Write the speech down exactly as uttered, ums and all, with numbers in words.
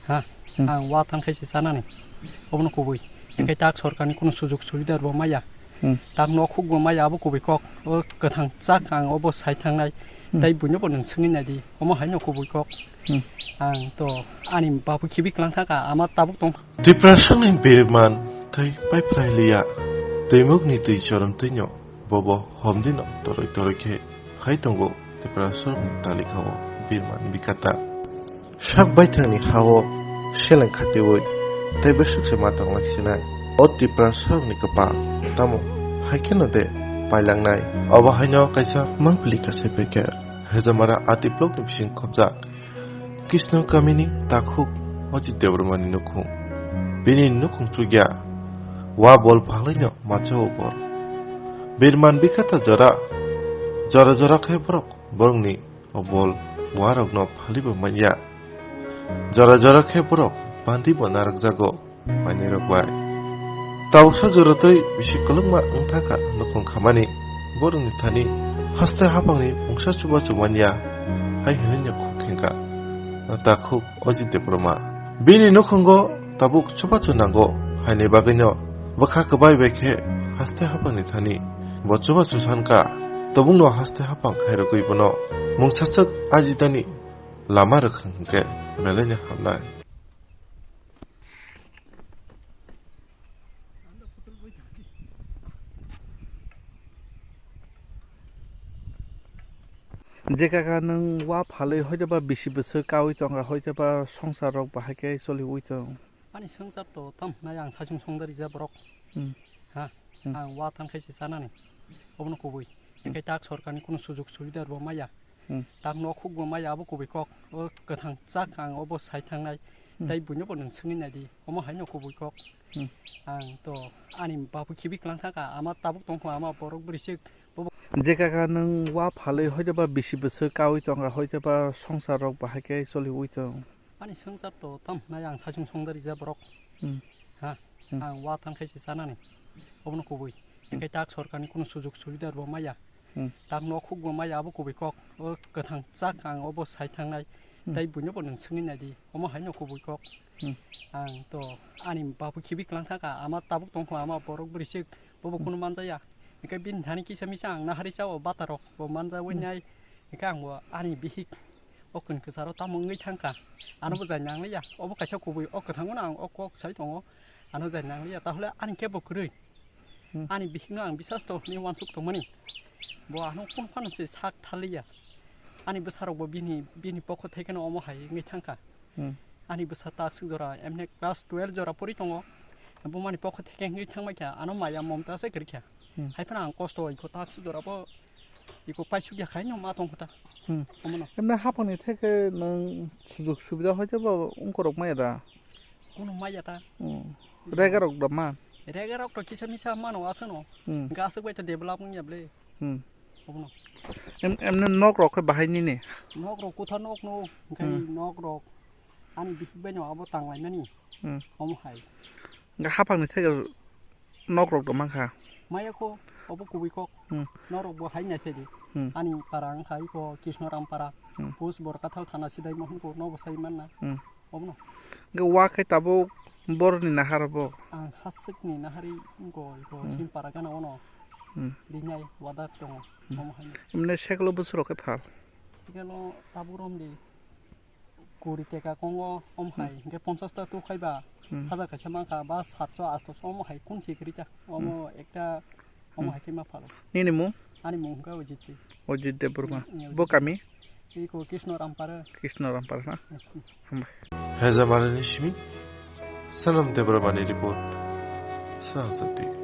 Ha, hmm, ang wa thang khai se chanani. Obono kubui. Hmm. Enke tak sorkarni kunu sujug subida rwmaya. Hmm. Tak nok huk bo maya abo kubui kok. O kwthang chak ang obo sai thangnai. Hmm. Tai buino bo nwng swngwi naidi. Omo haino kubui kok. Hmm. Ang to ani babu khibi klang thaka ama tabuk tong. Tiprasani birman tai pai phlai liya. Twimukni twi chorom twino bobo homdino toroi toroi khe hai tongo Tiprasani talikao birman bikata. Sak baithangni ha-o seleng khatiui tei bwswk se ma tonglai sinai. O Tiprasarokni kwpal tamo hai kheno de pailangnai? Obo haino kaisa mangpili kasai phaikha. Hejamara Ati blockni bising khobjak Krishna kamini takhuk Ajit Debbarmani nukhung. Bini nukhung chukya wa bol phalwino macha o bol. Birman bikata jora, jora jora khe borok borokni obol warokno phalibo manya. Jora jora khe borok bandibo narwkjago manwirok bai. Tabuksa jora tei bisi kwlwngma wngthaka nukhung khamani borokni thani haste haphangni mungsa chubachu manya hai hwnwi no khuk khengkha. Takhuk Ajit Debbarma. Bini nukhungo tabuk chubachu nango, haini bagwino bwkha kwbai bai khe haste haphangni thani bo chubachu sankha. Tobukno haste haphang khairogwi bono mungsaswk ajitani lama rwkhang hwnkhe belaino hamnai. Je kaka nwng wa phalwi hoitoba bisi bwswk kaui tongkha, hoitoba songsar rok bahai khe choliui tong. Ani songsar to tam hwnai ang saichung songdari ja borok. Hmm. Ha, hmm, ang wa thang khai se chanani. Obono kubui. Hmm. Enke tak sorkarni kunu sujug subida rwmaya. Hmm. Tak nok huk bo maya abo kubui kok. O kwthang chak ang obo sai thangnai. Hmm. Tai buino bo nwng swngwi naidi. Omo haino kubui kok. Hmm. Ang to ani babu khibi klang thaka ama tabuk tongkho ama borok bwrwi sik. Bobo. Je kaka nwng wa phalwi hoitoba bisi bwswk kaui tongkha, hoitoba songsar rok bahai khe choliui tong. Ani songsar to tam hwnai ang saichung songdari ja borok. Hmm. Ha, hmm, ang wa thang khai se chanani. Obono kubui. Hmm. Enke tak sorkarni kunu sujug subida rwmaya. Hmm. Tak nok huk bo maya abo kubui kok. O kwthang chak ang obo sai thangnai. Hmm. Tai buino bo nwng swngwi naidi. Omo haino kubui kok. Hmm. Ang to ani babu khibi klang thaka ama tabuk tongkho ama borok bwrwi sik bobo, hmm, kunu manjaya. Enke bini thani kisa misa ang nahari sao batarok bo manjaui, hmm, nai. Enke ang bo ani bihik o kun kwcharo tamo wngwi thangkha. Ano bo jai nangliya. Obo kaisa kubui o kwthango no ang o kok sai tongo. Ano jai nangliya. Tahole ani kebo kwrwi. Hmm. Ani bihikno ang bisas to hwnwi uansuk tongmani. Bo ano kunu phano se sak thaliya. Ani bwsarokbo bini, bini pokho thai kheno omo hai wngwi thangkha. Hmm. Ani bwsa takswk jora, emne class twelve jora pori tongo. Bumani pokho thai khe wngwi thangbai kha. Ano maya momta se kwrwi kha. Hmm. Hai phano ang kosto iko takswk jora bo iko paisuk ya khai no ma tong kho ta. Hmm. Omono. Emne hapangni theke nwng sujug subida hoite bo ungkorok maya da? Kunu maya ta. Hmm. Rega rok da man? Rega rok to kisa misa mano aswk no. Hmm. Hwnkhe aswk bai to develop wngya ble. Hmm. Obono. Em, emne nok rok khe bahai nini? Nok rok kotha nok no, hwnkhe, hmm, nok rok ani bihik bai no abo tanglaimani. Hmm. Omo hai. Hwnkhe hapangni theke nok rok da mankha? Maya kho, obo kubui kok. Hmm. Nok rok bo hai nai phedi. Hmm. Ani para wngkha iko Krishnaram para. Hmm. Post Borkathal thana sidai mohon ko nobo sai manna. Hmm. Obono. Hwnkhe wa khe tabuk boroni nahar bo? Ang haswkni nahari wngkho, iko, hmm, Simpara gana ono. Hmm. Rinai wadar tongo, hmm, omo haino. Emne seklo bwswk rok khe phal? Seklo tabuk romdi kuri teka kongo, omo hai, hmm, hwnkhe ponchash ta tu khaiba, hmm, hajar kaisa mankha, ba satso astoso omo hai kun thik rita, omo, hmm, ekta. Omo, hmm, hai khe ma phalo. Nini mung? Ani mung hwnkha Ojit se. Ojit Debbarma. Hmm, hmm, bo Ojit. Kami? Iko Krishna Rampara. Krishna Rampara na? Hmm, hmm. Hambai. Hezamari ni simi Sanam Debbarma ni report. Srang Sati.